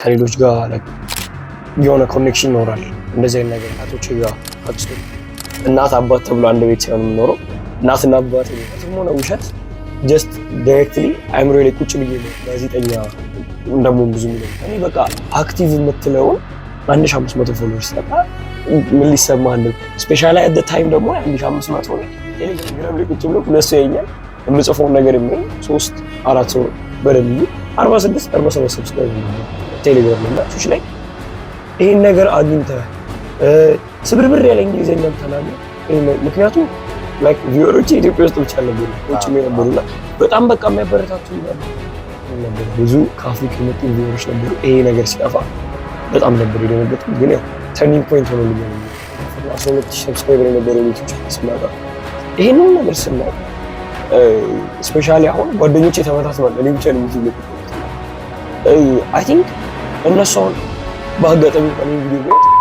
ከሌሎች ጋር የሆነ connection ይኖራል። እንደዚህ አይነት ነገር አቶች ጋር፣ አክስቶች፣ እናት አባት ተብሎ አንድ ቤት ሳይሆን የምኖረው እናትና አባት ሆነ ውሸት just directly አይምሮ ላይ ቁጭ ብዬ ነው ጋዜጠኛ እንደምሆን ብዙ የሚለው። እኔ በቃ active የምትለውን 1500 followers ጠቃ ምን ሊሰማህ እንደ especially at time ደግሞ 1500 ነው። ቴሌግራም ላይ ቁጭ ብሎ ሁለት ሰው ያየኛል። የምጽፈውን ነገር የሚሆን ሶስት አራት ሰው በደንብ 46 47 subscribe ቴሌግራም እና ቹች ላይ ይሄን ነገር አግኝተህ ስብርብር ያለ እንግሊዝኛም ተናግረህ፣ ምክንያቱም like viewer ኦች ኢትዮጵያ ውስጥ ብቻ ነበሩ፣ ውጭም የነበሩና በጣም በቃ የሚያበረታቱ ነበሩ። ብዙ ከአፍሪካ የመጡ viewer ኦች ነበሩ። ይሄ ነገር ሲጠፋ በጣም ነበር የደነገጥኩት። ግን ያው turning point ሆኖልኛል። 12,000 subscriber የነበረው ዩቲዩብ ቻናል ስናጣ ይሄንን ነገር ስናይ especially አሁን ጓደኞቼ ተመታትኗል። እኔ ብቻ ነው ዩቲዩብ ላይ። I think እነሱ አሁን በአጋጣሚ እኔ ቪዲዮ ቢያዩት